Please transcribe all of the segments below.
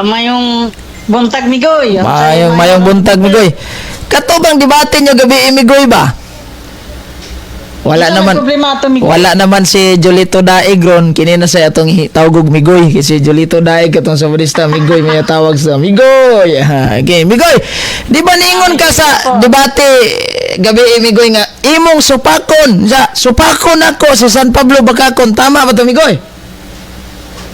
Mayong buntag, Migoy. Mayong mayong buntag, Migoy. Kato bang debate nyo gabi, Migoy ba? Wala Unsa may naman. Problema ato, Migoy? Wala naman si Julito Daig ron kini na sa atong tawgog Migoy kasi Julito Daig katong sa Budista Migoy may tawag sa Migoy. Ah, okay, Migoy. Di ba ningon ka sa debate gabi, Migoy, nga imong supakon sa supakon ako sa San Pablo bakakon, tama ba to, Migoy?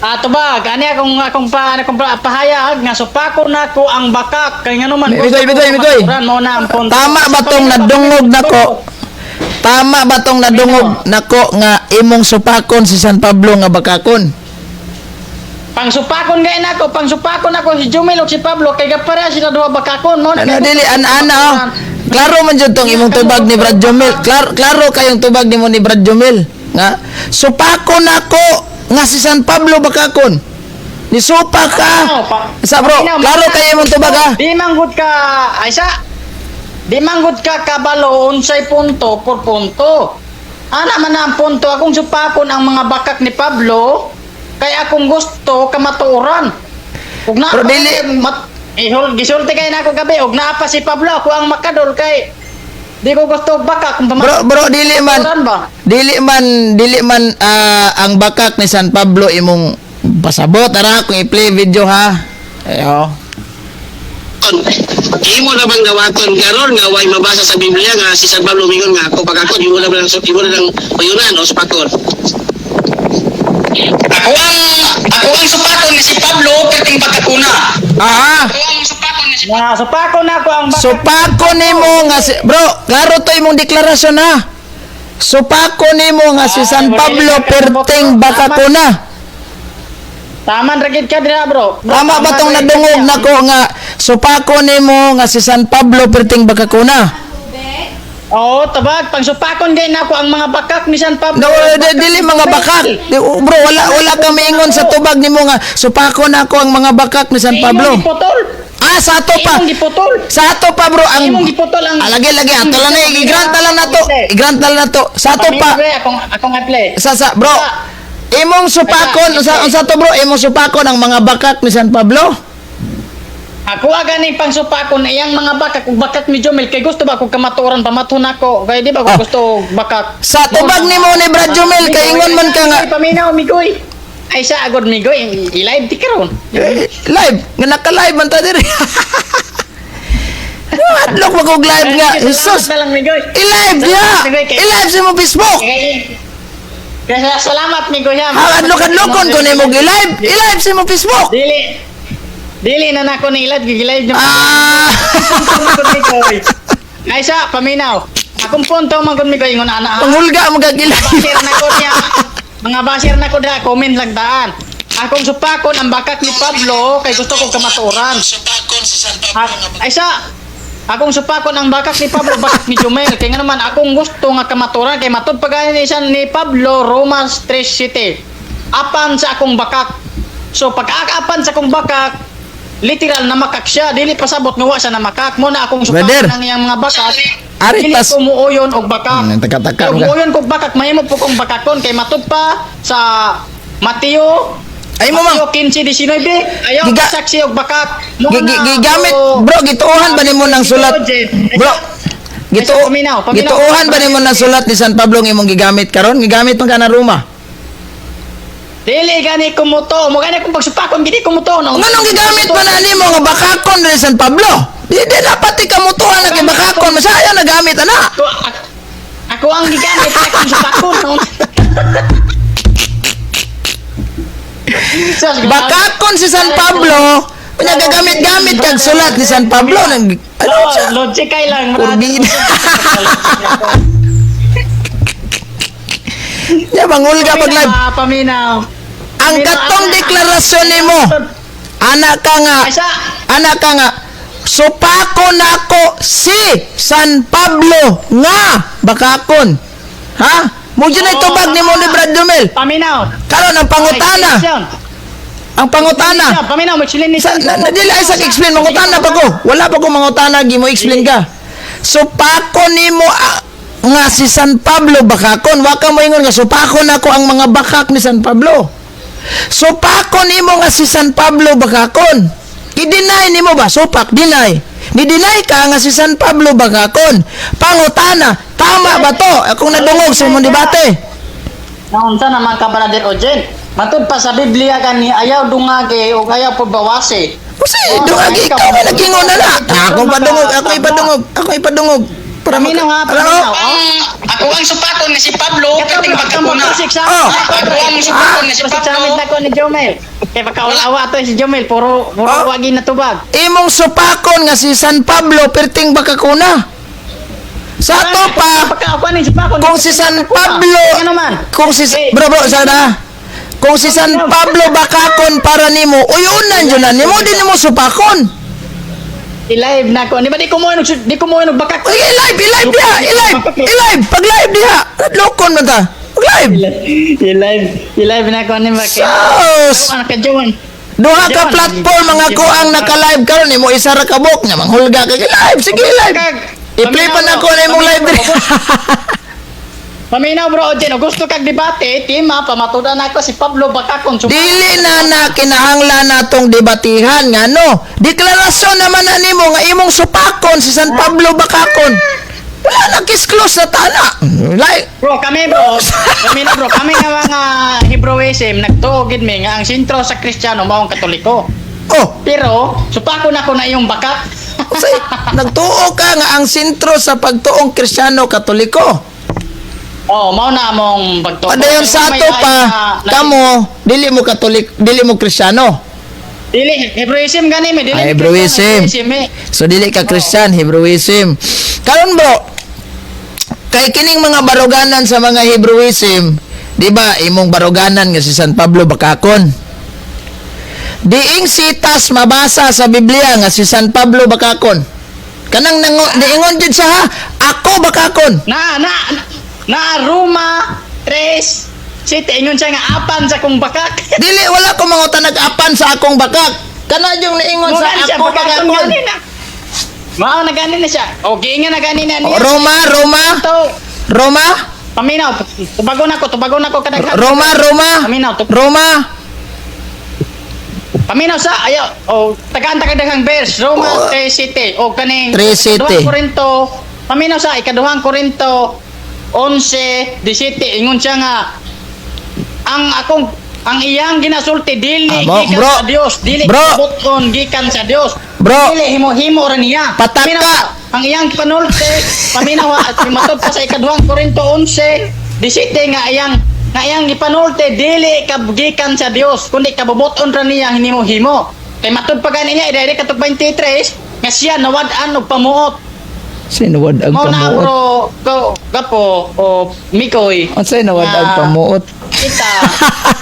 Ato ba, gani akong pa akong pa, pahayag nga supako nako ang bakak kay ngano man Migoy, gusto ko Migoy, Migoy. kamatuoran, mao na ang punto. Tama ba tong nadungog nako? Tama ba tong nadungog nako nga imong supakon si San Pablo nga bakakon? Pangsupakon gay nako, pangsupakon nako si Jumel ug si Pablo kay gapareha sila duha bakakon mo. Ano dili an ana oh. Klaro man jud tong imong tubag ni Brad Jomel. Klaro klaro kayong tubag nimo ni Brad Jomel nga supakon nako nga si San Pablo bakakon. Ni supa ka. Sa bro, klaro kayo imong tubag ha. Di manggod ka, ay sa di manggod ka kabalo unsay punto por punto. Ana man na ang punto akong supakon ang mga bakak ni Pablo kay akong gusto kamatuoran. Ug na Pero dili- mat, ihol gisulti kay nako gabi ug naa pa si Pablo ako ang makadol kay di ko gusto og bakak kung Bro, bro, dili man Kamatuoran ba? dili man ang bakak ni San Pablo imong pasabot ara kung i-play video ha. Ayo. Kon imo na bang dawaton karon nga way mabasa sa Biblia nga si San Pablo mingon nga ako pagakon imo na lang payunan o supakon? Ako ang supakon ni si Pablo perting pagkakuna. Ah. Ako ang supakon ni si Nga supakon nako ang bakak. Supako nimo nga si bro, klaro to imong deklarasyon ha. Supako nimo nga si San Ay, Pablo wala ka perting bakakuna. Taman ra gid ka dira, bro. Bro, Tama ba tong ra gid nadungog ka. nako nga supako nimo nga si San Pablo perting bakakuna? Oo, tabag pangsupakon gay nako ang mga bakak ni San Pablo. No, dili mga bakak. Di, oh, bro, wala wala ka maingon sa tubag nimo nga supako nako ang mga bakak ni San Pablo. Imong giputol. Ah, sa ato pa. Imong giputol. Sa ato pa, bro, ang Imong giputol ang Ah, lagi lagi ato lang na i-grant na lang nato. I-grant na lang nato. Sa ato pa. Pamilya, akong akong apply. Sa bro. Imong supakon unsa unsa to, bro? Imong supakon ang mga bakak ni San Pablo. Ako aga ni pangsupakon na iyang mga bakak ug bakak ni Jomel kay gusto ba ko kamatuoran pamathon nako kay di ba ko Ah. gusto og bakak. Sa tubag nimo ni Brad Jomel kay ingon man ka nga Ay, paminaw Migoy. Ay sa agod Migoy, i-live di karon. Eh, live nga naka-live man ta diri. Adlok ba kog live nga? Ay, salamat Jesus. na lang, Migoy. I-live niya. I-live sa imong Facebook. Kaya salamat, Migoy ha. Ha, adlok-adlokon ko nimo i-live. I-live sa imong Facebook. Dili. Dili na nako ni ilad gigilive na. Ah. Migoy. Ay sa paminaw. Akong punto man gud Migoy ingon ana. Ha. Panghulga mo kag i-live. Basir na ko niya. Mga basir na ko dra comment lang daan. Akong supakon ang bakak ni Pablo kay gusto kong kamatuoran. Supakon si San Ay sa akong supakon ang bakak ni Pablo, bakak ni Jumel. Kay nga naman akong gusto nga kamatuoran kay matud pa gani ni siya ni Pablo Romans 3 City. Apan sa akong bakak. So pag apan sa akong bakak, literal na makak siya, dili pasabot nga wa siya na makak. Mo na akong supakon Brother. ang iyang mga bakak. Ari, Dili ko muoyon og bakak. Taka-taka Kung ka. muoyon kog bakak, mahimo po kong bakakon kay matud pa sa Mateo Ay mo mang Mateo 15:19, ayaw saksi og bakak. Mo na Gigamit ako- bro, gituohan ba nimo ng sulat? Bro, Paminaw, paminaw. gituohan ba nimo ng sulat ni San Pablo ng imong gigamit karon? Gigamit man ka na Roma. Dili gani kumuto, mo gani kung pagsupakon gini kumuto no. Nganong gigamit man na nimo nga bakakon ni San Pablo? Di dapat ikamutuhan na kay bakakon, masaya nagamit ana. Ako ang gigamit akong supakon no. Sus, grabe. Bakakon si San Pablo, unya gagamit-gamit kag sulat ni San Pablo nang ano Oo, siya? logic kay lang. Kurbina. Ya mangulga pag live. Paminaw, paminaw. Ang katong deklarasyon nimo, ana ka nga, Ay sa ana ka nga, supako nako si San Pablo nga bakakon. Ha? Mo dyan ay tubag nimo ni Brad Jomel. Paminaw. Karon ang pangutana, ang pangutana. Paminaw, mo chilin ni Sa, na, dili ay sa explain mangutana pa ko. Wala pa ko mangutana gi mo explain ka. Supako nimo nga si San Pablo bakakon. Wa ka moingon nga supako nako ang mga bakak ni San Pablo. Supakon nimo nga si San Pablo bakakon. I-deny nimo ba? Supak, deny. Ni-deny ka nga si San Pablo bakakon. Pangutana, tama ba to? Akong nadungog sa imong debate. Naunsa naman ka, Brother Ojen? Matud pa sa Biblia gani ayaw dungagi ug ayaw pagbawasi. Kasi dungagi ikaw may nagingon na na. Ako padungog, ako ipadungog, ako ipadungog. Para Paminaw ha, Ala, paminaw. oh. Ang ako ang supakon nga si Pablo perting bakakuna. Oh. Ako ang supakon nga si Examine Pablo. na ko ni Jomel. Kay pagkaulawa ato si Jomel, puro puro Oh. wagi na tubag. Imong supakon nga si San Pablo perting bakakuna. Sa ato pa, Pagkaakuan ni supakon. kung si San Pablo, Ano man? kung si Eh, bro bro sana, kung si San Pablo bakakon para nimo, uyunan jud na nimo, di nimo supakon. I-live na ko. Di ba di ko mo inog bakak? Uy, i-live, i-live diha, i-live, i-live, pag live diha, lokon man ta. Pag live. I-live, i-live na ko ni ba? Sus! Ano ka Jowan? Duha ka platform mga ko ang naka-live karon nimo isa ra ka book nya manghulga ka live, sige live. I-play pa na ko na imong live diri. Paminaw bro, Ojen, gusto kag debate, tema, pamatudan ako si Pablo Bakakon. Dili na na kinahanglan natong debatihan nga no. Deklarasyon naman na nimo nga imong supakon si San Pablo Bakakon. Wala na close na tana. Like Bro, kami bro, kami na bro, kami nga mga Hebrewism, nagtuo gid mi nga ang sentro sa Kristiyano mao ang Katoliko. Oh, Pero supakon ako na iyong bakak. unsay nagtuo ka nga ang sentro sa pagtuong Kristiyano Katoliko. Oh, mao na among pagtuo. Padayon sa May ato lain pa na- kamo dili mo Katolik, dili mo Kristiyano. Dili Hebrewism gani mi, dili Ah, mi Hebrewism. Kristiyano, Hebrewism eh. So dili ka Christian, Hebrewism. Karon bro, kay kining mga baruganan sa mga Hebrewism, di ba imong baruganan nga si San Pablo Bakakon. Diing sitas mabasa sa Biblia nga si San Pablo Bakakon. Kanang nango, niingon jud siya ha, ako bakakon. Na na na Roma 3 City ingon siya nga apan sa kong bakak. Dili wala ko mga nag-apan sa akong bakak. Kana yung niingon sa Mao na siya, ako bakakon bakakon. gani na. Mao na gani na siya. O giingon na gani na O, niya. Roma, Roma, To, Roma, paminaw, tubagon na ko kadaghan. Roma, Roma, Paminaw, Roma. paminaw sa ayaw o tagaan ta kadaghang verse Roma Oh. 3 City o kaning 3 City. Ikaduhang Korinto, paminaw sa ikaduhang Korinto 11 17 ingon siya nga ang akong ang iyang ginasulti dili Ah, mo, gikan bro. sa Dios, dili Bro. buton gikan sa Dios. Bro. Dili himo-himo ra niya. Pataka. Paminaw sa, ang iyang panulte, paminaw at matod pa sa ikaduhang Korinto 11 17 nga iyang gipanulte dili gikan sa Dios kundi kabubuton ra niya hinimo-himo. Kay matud pa gani niya i-direct katong 23 nga siya nawad-an og pamuot. Sinuwad ang Mao na pamuot. bro, go gapo o Mikoy. Unsay nawad ang Nga, pamuot? Kita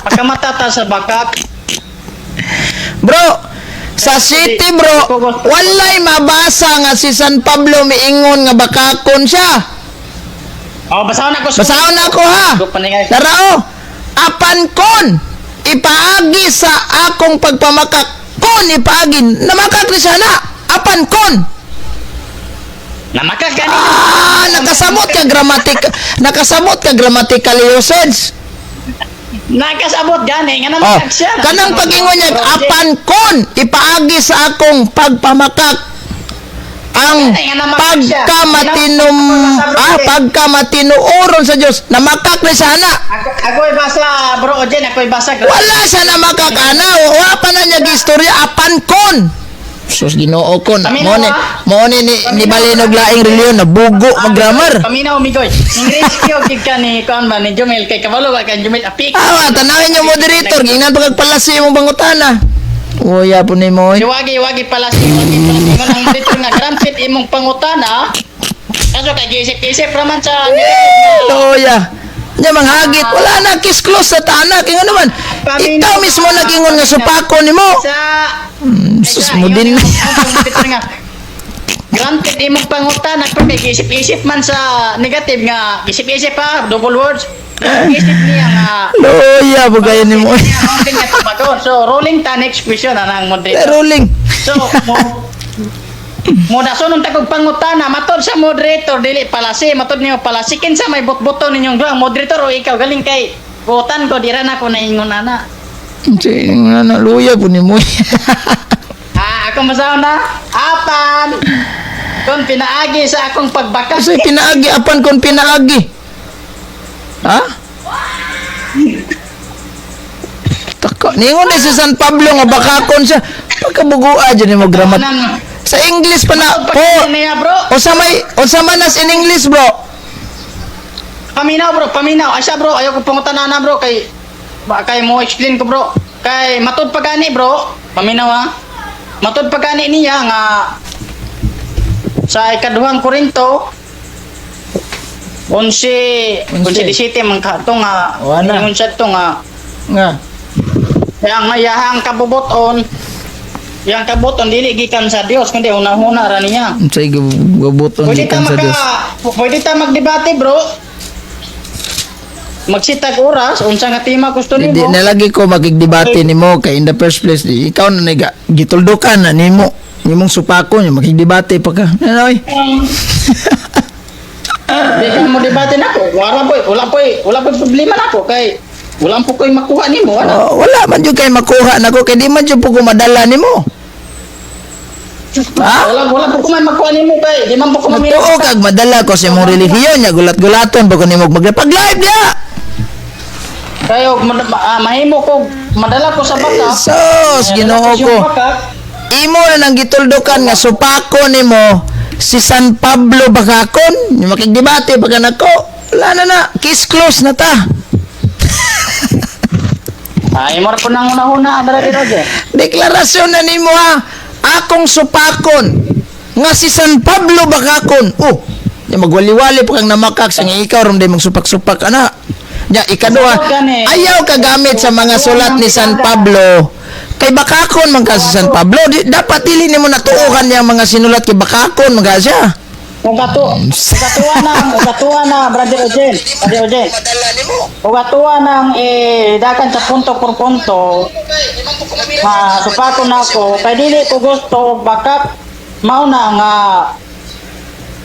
pagkamatata sa bakak. Bro, sa city bro, walay mabasa nga si San Pablo miingon nga bakakon siya. Oh, basahon ako. Basahon na ako ha. Go paningay. Tarao, apan kon ipaagi sa akong pagpamakak kon ipaagi namakak ni siya na apan kon. Namakak gani. Ah, nakasabot ka grammatical usage. Nakasabot gani nga Oh, namakak siya. kanang pagingon niya apan kon ipaagi sa akong pagpamakak ang pagkamatinom pagkamatinuoron sa Dios namakak ni sana. Ako ako'y basa bro Ojen, ako'y basa. Wala siya namakak ana, wa pa na niya gistorya apan kon. Sus Ginoo kon. Mo ni ni balinog laing reliyon na bugo mag-grammar. Paminaw migoy. Ning rescue gid ka ni kuan ba ni Jumel kay kabalo ba kay Jumel apik. Ah, tanawin niyo moderator, gingnan pagpalasi imong pangutana. Uya po ni mo. Si wagi wagi pala si wagi pala ingon ang moderator nga granted imong pangutana. Kaso kay giisip-isip raman sa Loya. Nya manghagit, wala na kiss close sa tanak. Ingon naman, ikaw mismo nag-ingon nga supako nimo. Sa Sus mo din. Nga. Granted imong pangutana pero kay giisip-isip man sa negative nga isip-isip pa double words. Isip niya nga Loya po kayo nimo. Rolling nga tubagon. So rolling ta next question anang moderator. Rolling. So mo mo dason unta kog pangutana matod sa moderator dili palasi matod niyo palasi kinsa may botboto ninyong duha, moderator o ikaw? Galing kay buotan ko dira na ko naingon ana. Si nga na luya po ni mo. Ah, akong basahon na. Apan kung pinaagi sa akong pagbakak. Kasi pinaagi apan kon pinaagi. Ha? Tako, ningon ni si San Pablo nga bakakon siya. Pagkabugua dyan mo gramat. Nang Sa English pa na po. niya, bro. Unsa may unsa man nas in English, bro? Paminaw, bro, paminaw. Asa, bro, ayaw ko pangutana na, bro, kay ba kay mo explain ko, bro. Kay matud pa gani, bro. Paminaw ha. Matud pa gani niya nga sa ikaduhang Korinto 11 11. 11:17 man ka to nga Wala. ingon siya to nga Nga. yang iyahang kabubuton, yang kabuton dili gikan sa Dios kundi una-una ra niya. Unsay gabuton Pwede ta gikan sa maka, Dios. pwede ta magdebate, bro. Magsitag oras unsa nga tema gusto Di nimo. na lagi ko makigdebate nimo kay in the first place di, ikaw na niga gituldukan na nimo nimong supakon yung makigdebate pa ka. Ano oy? Di ka mo debate nako. Wala po, wala po, wala po problema nako kay wala po koy makuha nimo wala. Oh, wala man jud kay makuha nako kay di man jud po ko madala nimo. Ha? Wala wala po ko man makuha nimo kay di man po ko mamili. Magtuo kag madala ko sa imong relihiyon nya gulat-gulaton pa ko nimo magpag-live diha. Kayo mahimo ko madala ko sa baka. Jesus, Ginoo ko. Imo na nang gituldukan nga supako nimo si San Pablo Bakakon. Yung makigdebate pa ka nako. Wala na na, case close na ta. Ay, mo ra po nang una-una dara Roger. Deklarasyon na nimo ha. Akong supakon nga si San Pablo Bakakon. Oh, di magwali-wali pa kang namakak sa nga ikaw rom di magsupak-supak ana. Nya ikaduha, ayaw kagamit sa mga sulat ni San Pablo. Kay bakakon man ka si San Pablo, di, dapat dili nimo natuohan yang mga sinulat kay bakakon man ka siya. Kung katuwa na, Brother Ojen, Brother Ojen. Kung katuwa nang eh, dakan sa punto por punto, ma supako na ako, kay dili ko gusto og bakak, mao na nga,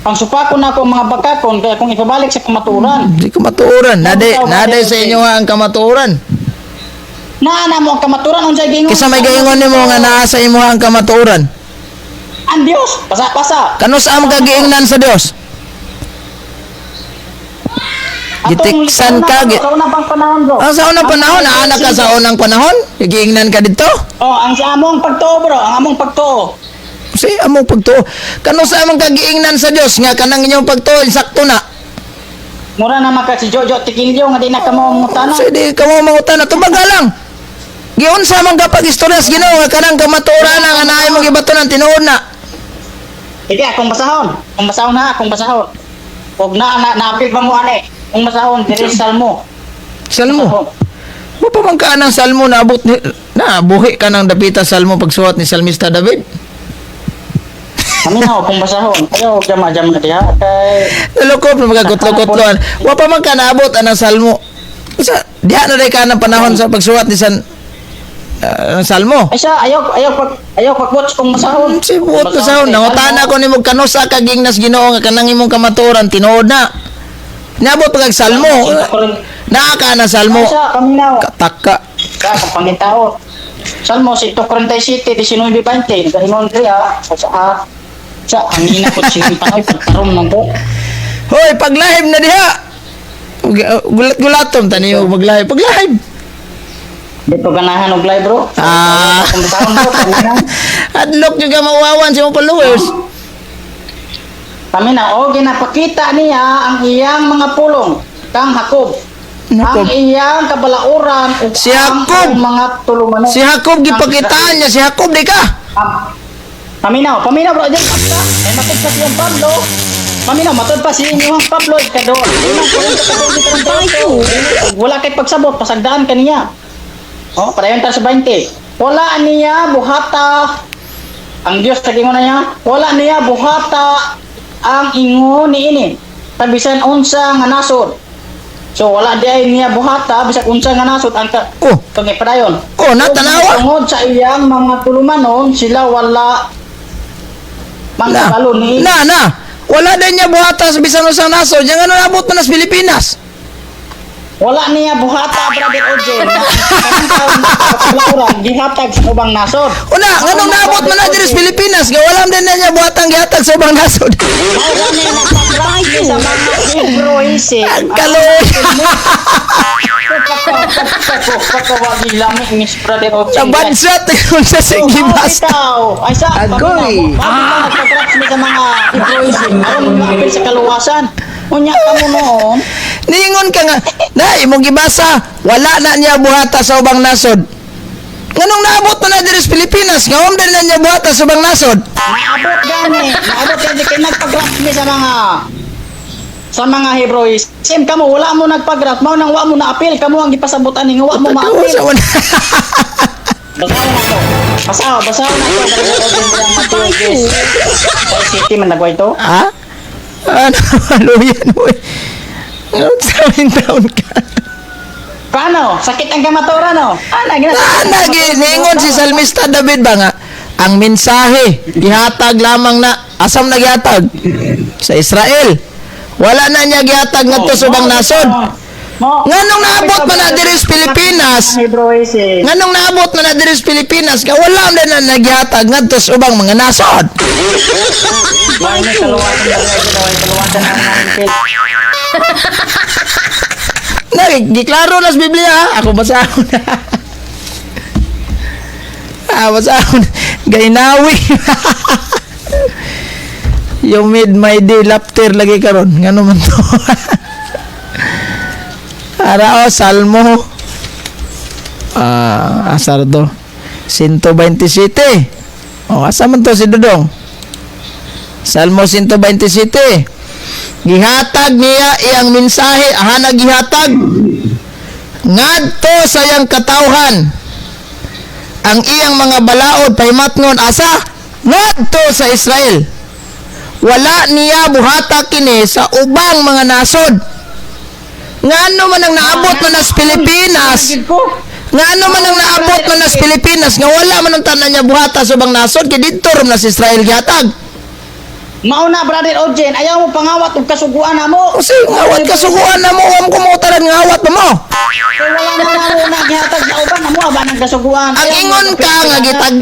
ang supako na ako ang mga bakakon, kaya kung ipabalik sa kamaturan, Di ko matuoran. Naday, naday sa inyo nga ang kamatuoran. naa na mo ang kamaturan, unsay gingon? Kisa may gaingon nimo nga naa sa imo ang kamatuoran. Ang Dios, pasa, pasa. Kano sa among kagiingnan sa Dios? Gitiksan ka, Sa unang pang panahon, bro. Ang sa unang panahon, naana ka sa unang panahon? Giingnan ka dito? Oh, ang sa among pagtuo, bro, ang among pagtuo. Si among pagtuo. Kano sa among kagiingnan sa Dios nga kanang inyong pagtuo insakto na. Mura na maka si Jojo Tikilyo nga di na kamo mutana. So di kamo mangutana tubaga lang. Giunsa man ka pag istorya sa Ginoo nga kanang kamatuoran nga naay mong gibatonan tinuod na. Sige, akong basahon. Akong basahon ha, akong basahon. Huwag na, na naapil pa mo ane. Akong basahon, diri sa Salmo. Salmo. Mo pa man ka ng salmo naabot ni na buhi ka ng dapita salmo pagsuwat ni Salmista David. Kami na, akong basahon. Ayaw, jama jama diha. Kay, Nalukop na magkakutlo-kutloan. Wa pa man ka naabot anang salmo. Sa diha na day ka ng panahon sa pagsuwat ni San ang salmo. ay siya, ayaw, ayaw pag, ayaw pag watch kung basahon. Si buot ko sa nangutana ko nimo kanusa ka gingnas Ginoo nga kanang imong kamatuoran tinuod na. Niabot pa kag salmo. Naa ka na salmo. Ay siya, kami na. Kataka. Ka, kung pangitao. Salmo, 147, 19, 20. Nagaingon diha. Sa, sa, sa, ang ina ko, sige pa, ay, pagkaroon ng ko. Hoy, paglahib na diha. Gulat-gulatom tani og maglahib. Paglahib. Di ko ganahan og live, bro. Ah. Kung basahon, bro, kami na. Adlok jud ka mauwawan sa imong followers. Kami na, o ginapakita niya ang iyang mga pulong kang Jacob. Jacob. Ang iyang kabalauran ug Si ang Jacob. mga tulumanon. Si Jacob gipakitaan niya si Jacob di ka. Paminaw, paminaw bro, diyan ka. Ay matud pa siyang Pablo. Paminaw, matud pa si inyong Pablo ikadol. Wala kay pagsabot, pasagdaan kaniya. Oh, padayon ta sa 20. Wala niya buhata ang Dios sa ingon na niya, wala niya buhata ang ingon niini. Tabisan unsa nga nasod. So wala di ay niya buhata bisag unsa nga nasod ang ka Oh. Kung padayon. Oh, natanawa. Tungod sa iyang mga tulumanon, sila wala Na. mangkabalo ni Na na. Wala din niya buhata sa bisan usang nasod. Yang ano nabot man sa Pilipinas. Wala niya buhata, Brother Ojen, na kanang taon kalauran gihatag sa ubang nasod. Una, nganong naabot man na diri sa Pilipinas nga wala man na niya buhatang gihatag sa ubang nasod? Mao gani nagpa-practice sa mga Hebrewism. Ang kaloy. Pagkawagi lami ni Brother Ojen. Sa bansat yun sa sige basta. Ay sa Agoy. Ah. Nagpa-practice mi sa mga Hebrewism aron maapil sa kaluwasan. Unya kamo noon. Niingon ka nga, na imong gibasa, wala na niya buhata sa ubang nasod. Nganong naabot man na diri sa Pilipinas nga wala na niya buhata sa ubang nasod? Naabot gani, naabot gani kay nagpa-graft mi sa mga Hebrewism. Kamo wala mo nagpa-graft, mao nang wa mo naapil, kamo ang gipasabutan ni nga wa mo maapil. Sa una. Basaw na to. Basaw, basaw na to. Brother Ojen, Mateo 10. City man nagway to. Ha? Ano, maluyan mo eh. Sa taon ka. Paano? Sakit ang kamatura no? Ana gina. Ah, nagi, niingon si Salmista David ba nga, ang mensahe, gihatag lamang na, asam na gihatag? Sa Israel. Wala na niya gihatag ngadto sa ubang nasod. Nganong naabot man na diri sa Pilipinas? Hebrewism. Nganong naabot man na diri sa Pilipinas nga wala na na nagihatag ngadto sa ubang mga nasod. Wala na kaluwasan na kaluwasan na namin. Na, giklaro na sa Biblia ha. Ako basahon na. Ah, basahon. Gainawi. You made my day laughter lagi karon. Ngano man to? Ara o, Salmo. Ah, asar to. 127. Oh, asa man to si Dudong? Salmo 127. Gihatag niya iyang mensahe, ahana gihatag ngadto sa iyang katawhan ang iyang mga balaod pahimatngon asa ngadto sa Israel. Wala niya buhata kini sa ubang mga nasod. Ngano man ang naabot man sa Pilipinas? Ngano man ang naabot man sa Pilipinas nga wala man ang tanan niya buhata sa ubang nasod kay didto ra man sa Israel gihatag? Mauna, Brother Ojen, ayaw mo pangawat og kasuguan na mo. Kasi ngawat kasuguan na mo, wam ko mo tanan ngawat pa mo. Kay wala man namo na gihatag sa uban namo aba ng kasuguan. Ang Ayaw mo ingon ka nga gitag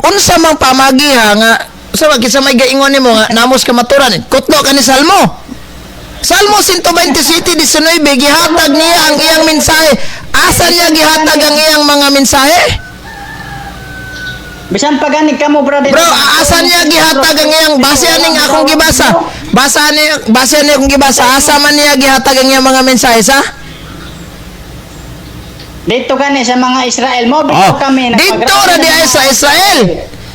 unsa mang pamagi ha nga sa kinsa may gaingon nimo nga namos ka maturan kutlo ka ni Salmo. Salmo 127:19 gihatag niya ang iyang mensahe. Asa niya gihatag ang iyang mga mensahe? Bisan pa gani kamo, Brother. Bro, asa niya gihatag ang iyang base aning akong gibasa? Basa ani base ani akong gibasa. Asa man niya gihatag ang iyang mga mensahe sa? Dito kani sa mga Israel mo, dito kami Oh. Dito ra di ay sa Israel.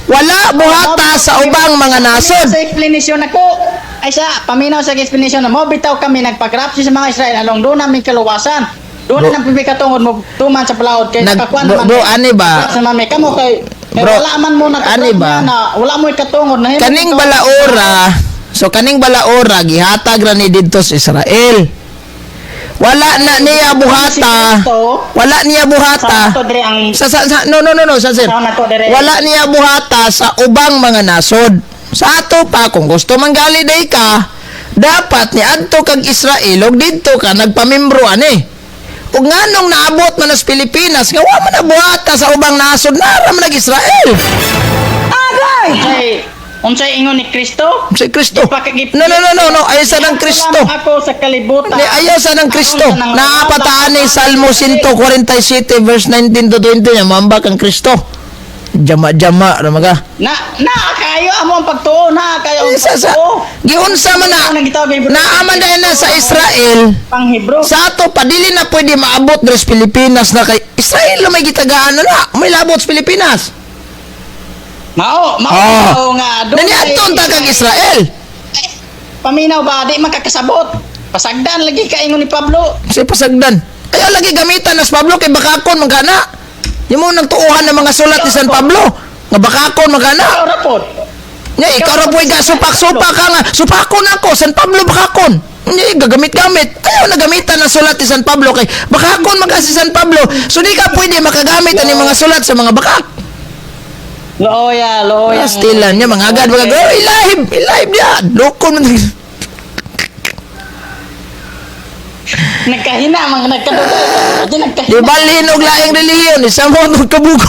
Wala buhata sa ubang mga nasod. Sa explanation ako, ay sa paminaw sa explanation na mo bitaw kami nagpagrapsi sa mga Israel along doon namin kaluwasan. Doon na nang pibikatungod mo tuman sa palaod kay nakakuan Bro, naman. bro, ani ba? Sa mami kamo kay kay Bro, wala man mo na ani ba? Na, wala mo katungod na Kaning balaora, so kaning balaora gihatag ra ni didto sa Israel. Wala na niya buhata. Wala niya buhata. Sa ato dire ang Sa no no no no sa sir. Sa na to dire. Wala niya buhata sa ubang mga nasod. Sa ato pa kung gusto manggali day ka, dapat ni adto kag Israel og didto ka nagpamembro ani. Ug nganong naabot man sa Pilipinas nga wa man na buhata sa ubang nasod nara man nag Israel. Unsay unsay ingon ni Kristo? Si Kristo. No no no no no ayaw sa ng Kristo. Lamang ako sa kalibutan. Ni ayaw sa ng Kristo. Naapataan ni Salmo 147 verse 19 to 20 niya mambak ang Kristo. Jama-jama ra maga. Na na kayo amo ang pagtuo na kayo ang Sa pagtuo. giunsa man na naaman dahil na sa Israel Pang Hebrew. sa ato pa dili na pwede maabot diri sa Pilipinas na kay Israel na may gitagaan na na may labot sa Pilipinas. Mao, mao, Oh. mao nga doon. Naniadto ta kag Israel. Paminaw ba di makakasabot. Pasagdan lagi ka ingon ni Pablo. Sa pasagdan. Ayaw lagi gamitan nas Pablo kay bakakon man kana. Yung mo nang tuuhan ng mga sulat ni San Pablo nga bakakon man kana. Ikaw ra pod. Nya ikaw ra puy ga supak-supak ka nga. Supakon ako San Pablo bakakon. Nya gagamit-gamit. Ayaw na gamitan ang sulat ni San Pablo kay bakakon man ka si San Pablo. So di ka pwede makagamit ani mga sulat sa mga bakak. Looya, looya. Pastilan niya mga agad mga oh, ilahib, ilahib niya. Loko man. Nagkahina mga nagkadugay. Di nagkahina. Di balhin og laing relihiyon, isa mo og kabugo.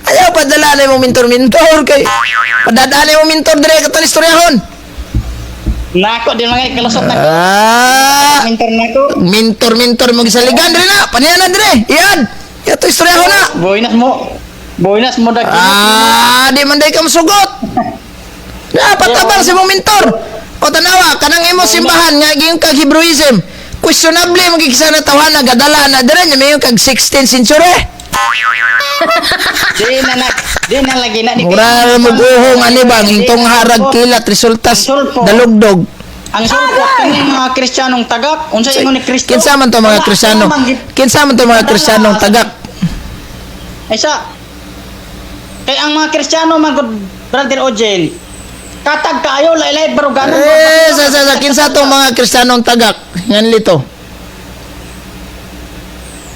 Ayaw padala na imong mentor-mentor kay padadaan na imong mentor dire katong istoryahon. Nako di mga kalusot na ko. Ah, Mentor na ko. mentor-mentor mo gisaligan dire na, panianan dire. Iyan. Yato istoryahon na. Boynas mo. Boynas mo dag. Ah, di man day ka masugot. Dapat tabang si mong mentor. O tanawa, kanang imo simbahan nga giyon kag Hebrewism. Questionable mo gikisa na tawhana gadala na dire nya mayon kag 16th century. Di na na di na lagi na di Mura mo guhong ani ba ang intong harag kilat resultas dalugdog. Ang sulpot kani mga Kristiyanong tagak, unsa ingon ni Kristo? Kinsa man to mga Wala, Kristiyano? wala man Kinsa man to mga Kristiyanong tagak? Ay sa kay ang mga Kristiyano man gud, Brother Ojen. Katag kaayo laylay baruganan. Eh, sa kinsa tong mga Kristiyanong tagak? Ngan lito.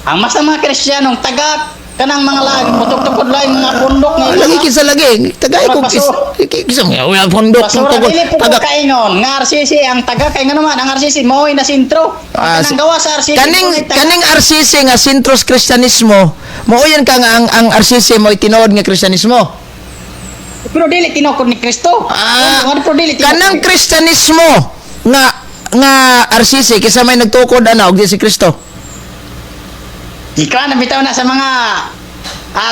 Ang mas ang mga Kristiyanong tagak kanang mga lag putok-tukod lain mga bundok nga Ah, lagi kinsa lagi. Tagay ko Paso. kisa mga pondok ng Basura tugod dili po ko tagak. kaingon nga RCC ang taga kay ngano man ang RCC mao'y na sentro. Ah, Ang kanang gawa sa RCC Kaning mao'y taga. kaning RCC nga Sintros Kristianismo, mao yan ka nga ang RCC mo'y tinuod nga Kristianismo. Pero dili tinukod ni Kristo. Ah, Ano, pero dili tinukod kanang ni- Kristianismo nga nga RCC kaysa may nagtukod ana og di si Kristo. Ikaw na bitaw na sa mga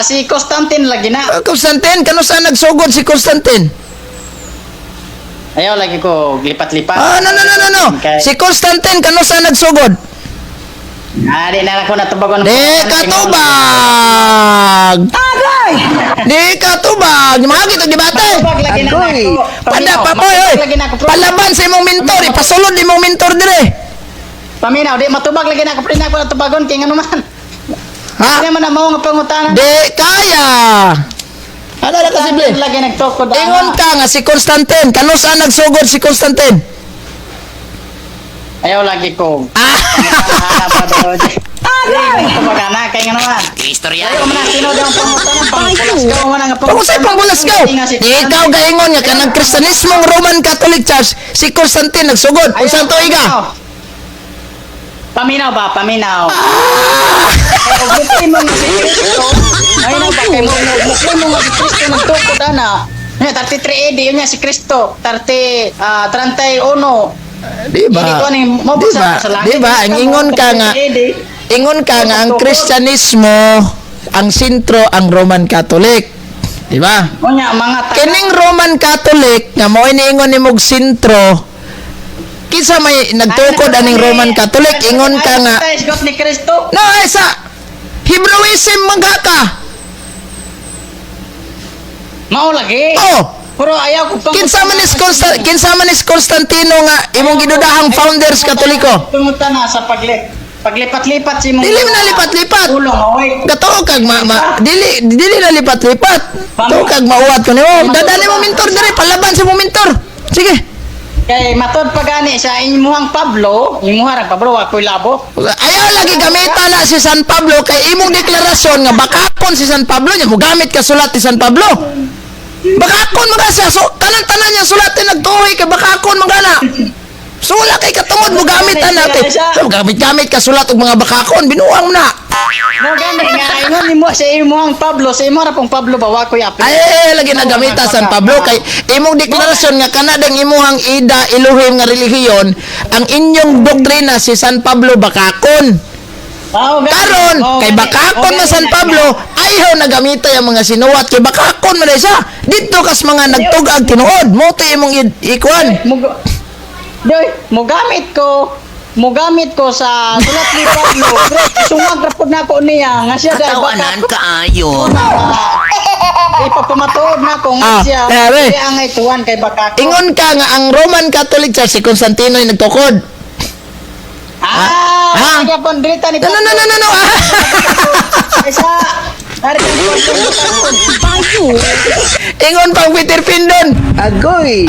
si Constantine lagi na. Ah, Constantine, kano saan nagsugod si Constantine? Ayaw lagi ko lipat-lipat. Ah, no, no, no, no, no. Okay. Si Constantine, kano saan nagsugod? Ah, di na ako natubagon. Di katubag! Di katubag! Mga kitog debate! Matubag lagi na Agoy. nako. Pada Paminaw, pa boy, oy. matubag lagi na ako, bro. Palaban sa imong mentor, ipasulod imong mentor dire. Paminaw, di matubag lagi na ako, pre na ako natubagon kay ngano man. Ha? Di man na mao nga pangutana. Di kaya. Ano na kasible? Lagi nagtukod. ana. Ingon ka nga si Constantine, kano saan nagsugod si Constantine? Ayaw lagi ko. Ah! Agay! Matubag ana kay ngano man. Istorya. Ayaw man na sino daw ang pangutana, pangpulasgaw man ang Pangusay pangbulasgaw. Di ikaw gaingon nga kanang Kristanismong Roman Catholic Church si Constantine nagsugod. Unsang tuig ka? Paminaw ba? Paminaw. Kay og muklay mo nga si Kristo, ay na ba kay mo muklay mo nga si Kristo nagtukod ana. Nya 33 AD yun niya si Kristo, 30 31. Di ba? Hindi ko ano yung Di ba? sa langit. Di ba? Ang ingon ka nga 33 AD. ingon ka nga ang Kristyanismo ang sentro ang Roman Catholic. Di ba? Unya mga taga. Kining Roman Catholic nga mao iniingon nimog sentro kinsa may nagtukod aning Roman Catholic ingon ka nga Ay, isgot ni Kristo. no ay sa Hebrewism mangga ka. Mao lagi. Oh, Pero ayaw ko pang kinsa man is Constantino nga imong gidudahang founders Katoliko. Pangutana sa paglipat-lipat si mong Dili man na lipat-lipat. Ulong, oy. Katuo kag ma, ma dili dili na lipat-lipat. Tuo kag mauwat ko nimo. Dadali mo mentor diri palaban sa mo mentor. Sige. Kay matod pa gani sa imuhang Pablo, imuha ra Pablo wa ko'y labo. Ayaw lagi gamita na si San Pablo kay imong deklarasyon nga bakakon si San Pablo nya mogamit ka sulat ni San Pablo. Bakakon man ka siya. So, tanan-tanan niya sulat ni nagtuoy kay bakakon man gana. Sula kay katungod mo gamit ana kay. Gamit-gamit ka sulat og mga bakakon binuang mo na. Mo gani nga ingon nimo sa imuhang Pablo, sa imuha ra pong Pablo ba wa ko'y apil. Ay, lagi na gamita San Pablo kay imong deklarasyon nga kanadang imuhang ida Elohim nga relihiyon ang inyong doktrina si San Pablo bakakon. Mao gani. Karon Mao kay gani. bakakon Mao man gani San na- Pablo ayaw na gamita yung mga sinuwat kay bakakon man day siya. Didto kas mga nagtug-ag tinuod mo to imong ikuan. Doy, mo gamit ko sa sulat ni Pablo. Pero sumag ra pud nako niya nga siya dahil Katawanan baka kaayo. ipapamatuod na ko nga Ah, siya. grabe. Siya ang ituan kay bakakon. Ingon ka nga ang Roman Catholic Church si Constantino yung nagtukod. Ah, Ah. ah. Gyapon dirita ni No no no no no. No. Isa Ari kang Ingon pang Peter Pindon. Agoy!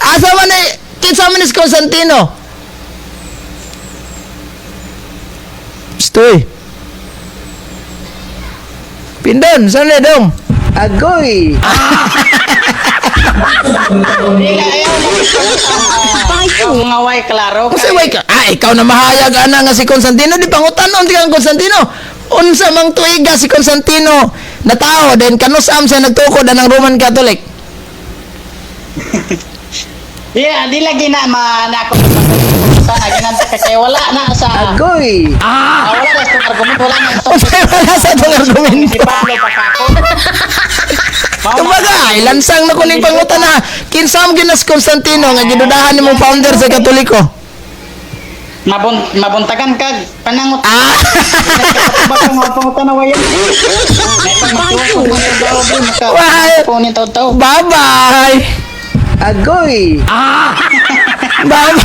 Asa man na kinsa man is Constantino? Stoy. Pindon, saan na dong? Agoy! Dili ayaw na mga way klaro. Kasi way ka, ikaw na mahayag ana nga si Constantino di pangutanon di kang Constantino. Unsa mang tuiga si Constantino na tao then kanus-am siya nagtukod anang Roman Catholic? Di di lagi na ma na ako sa ginanta kay wala na sa Agoy! Ah, wala na sa argumento, wala na sa Unsay wala sa atong si argumento? Pablo Pacako. Kumbaga, ilansang na kuning pangutana. Kinsa man gyud na si Constantino nga gidudahan nimong founder sa Katoliko? Mabuntagan kag panangot. Baka nga pangutana wayan. Why? Kunin taw-taw. Bye-bye. Agoy! Bye-bye.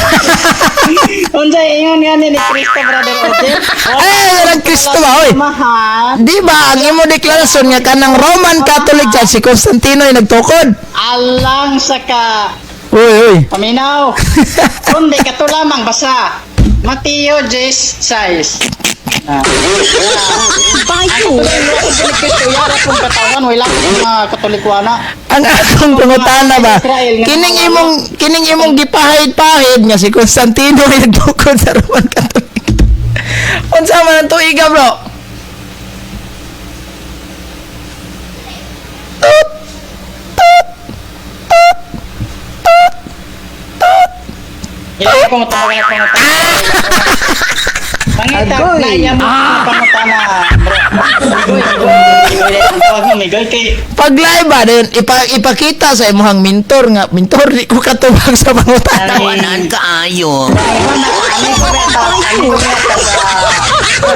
Unsa ingon nga ni Cristo, brother Ode? Ay, walang Kristo ba, oy? Mahal. Di ba ang imo deklarasyon nga kanang Roman Catholic Church si Constantino ay nagtukod? Alang sa ka Uy, uy. paminaw. Kundi kato lamang basa. Mateo 10:6. Ah. Ang Katoliko yara kung katawan, wala akong mga Katoliko ana. Ang akong pangutana ba, kining imong gipahid-pahid nga si Constantino ay nagtukod sa Roman Catholic. Unsa man ang tuiga, bro? Tut, tut, tut, tut, tut. Ilan ko matawagan ako ng Pangita, Agoy. na iya mo pangutana, bro. Migoy, migoy, migoy. Ang tawag mo, migoy kay Pag live ba, then ipakita sa imong mentor nga, mentor, di ko katubag sa pangutana. Tawanan kaayo.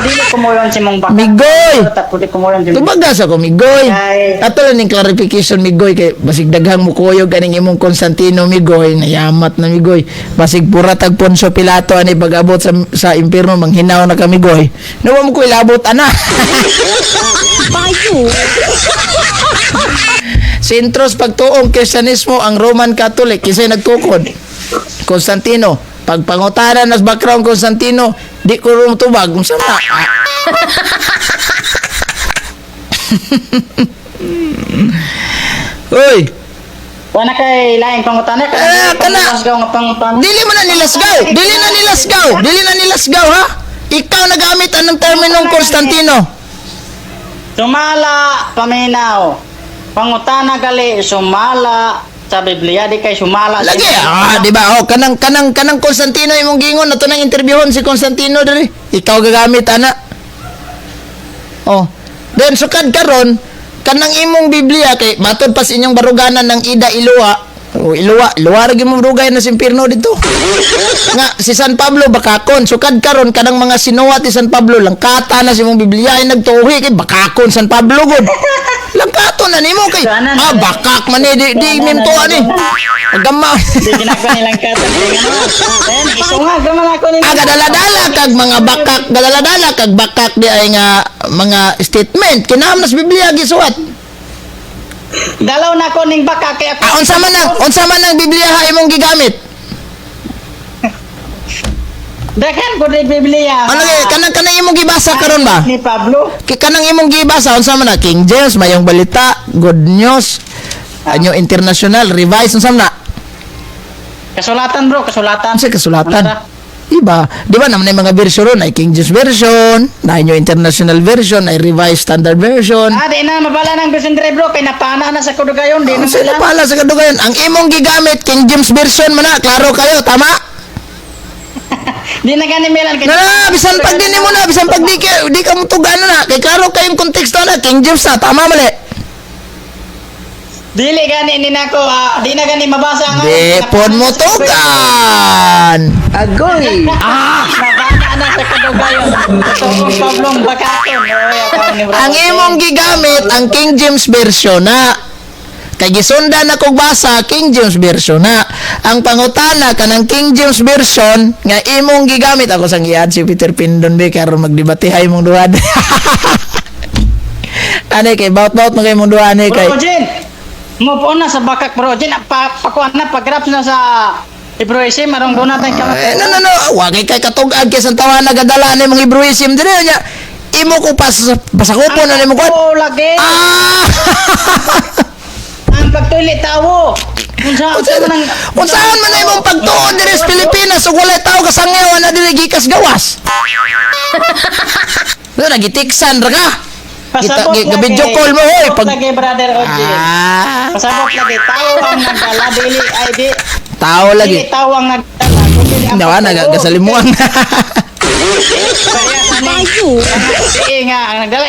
Dili kumuyon si mong baka. Migoy! Tapos di kumuyon si mong Tubaga sa ko, Migoy. Ay. Ato lang ning clarification, Migoy, kay basig daghang mukuyog kaning imong Constantino, Migoy, nayamat na, Migoy. Basig pura tag Poncio Pilato ani pag-abot sa impierno manghinaw na ka, Migoy. Nawa mo ko ilabot ana. Sentros pagtuong Kristiyanismo ang Roman Catholic kisay nagtukod. Constantino, pagpangutana nas background Constantino, di ko rum tubag unsa na. Uy, Wala kay laing pangutana ka. Eh, kana. Nga pangutana. Dili mo na nilasgaw. Dili na nilasgaw. Dili na nilasgaw ha. Ikaw nagamit anong terminong Constantino. Sumala paminaw. Pangutana gali sumala sa Biblia di kay sumala. Lagi ah, di ba? Oh, kanang Constantino imong gingon nato nang interviewon si Constantino diri. Ikaw gagamit ana. Oh. Then sukad karon kanang imong Biblia kay matod pas inyong baruganan ng Ida Iluwa. Oh, Iluwa, Iluwa ra gyud mo rugay na sa impierno dito. Nga si San Pablo bakakon sukad karon kanang mga sinuwat ni San Pablo langkata na si imong Biblia ay nagtuhi kay bakakon San Pablo gud. Langkato na nimo kay bakak man ni di minto ani. Pagama. Di ginagawa nilang kata. Then isungag naman ako nila. Ah, gadala-dala kag mga bakak, gadala-dala kag bakak di ay nga mga statement. Kinaham na sa Biblia gisuwat. Dalaw na ko ning baka kay ako. Ah, unsa man ang Biblia ha imong gigamit? Daghan ko ni Biblia. Ano kay kanang kanang imong gibasa karon ba? Ni Pablo. Kay kanang imong gibasa unsa man na King James, Mayong Balita, Good News, Anyo International, Revised, unsa man na? Kasulatan bro, kasulatan. Unsa kasulatan? Ano ta? Iba, di ba naman ay mga version ron, ay King James version, na New International version, ay Revised Standard version. Ah, di na mabala ng version 3 bro kay napana na sa kudugayon di na. Ang sila pala sa kadugayan, ang imong gigamit King James version man na, klaro kayo, tama? Di na gani melan kay Na, na, bisan pag di mo na, bisan pag di ka mo tugano na, kay klaro kayong konteksto na, King James na, tama mali. Dili gani ni nako, ah, di na gani mabasa ang Di pon mo tugan. Agoy! Napana na sa kudugayon. Totoo Pablong bakaton. Oy, ako ni bro. Ang imong gigamit ang King James version na. Kay gisundan na kog basa King James version na. Ang pangutana kanang King James version nga imong gigamit ako sang iad si Peter Pindon be karon magdebate hay imong duha. Ane kay baut-baut man kay imong duha ane kay. Bro Jen, move on na sa bakak bro Jen. Pa, pakuan na, pag-grabs na sa Ibroisim, marong doon natin ka. Eh, no no no, wa kay katug-an kay sa tawa nagadala ni mong Hebrewism dire nya. Imo ko pas pasakupon na nimo kuan. Oo, lagi. Ah! Ang pagtuli tawo. Unsa unsa man ang Unsaon man na imong pagtuon diri sa Pilipinas ug walay tao kasangyaw na dili gikas gawas? Ano, nagitiksan ra ka? Kita, Pasabot gi, video lagi. call mo, hoy. Pasabot Pag, lagi, Brother Oji. Ah, Pasabot lagi tao ang nagdala, dili ay di tao lagi. dili tao ang nagdala kundi ang Nawa, pagtuo. nagagasalimuan. Kaya, ano, nga ang nagdala.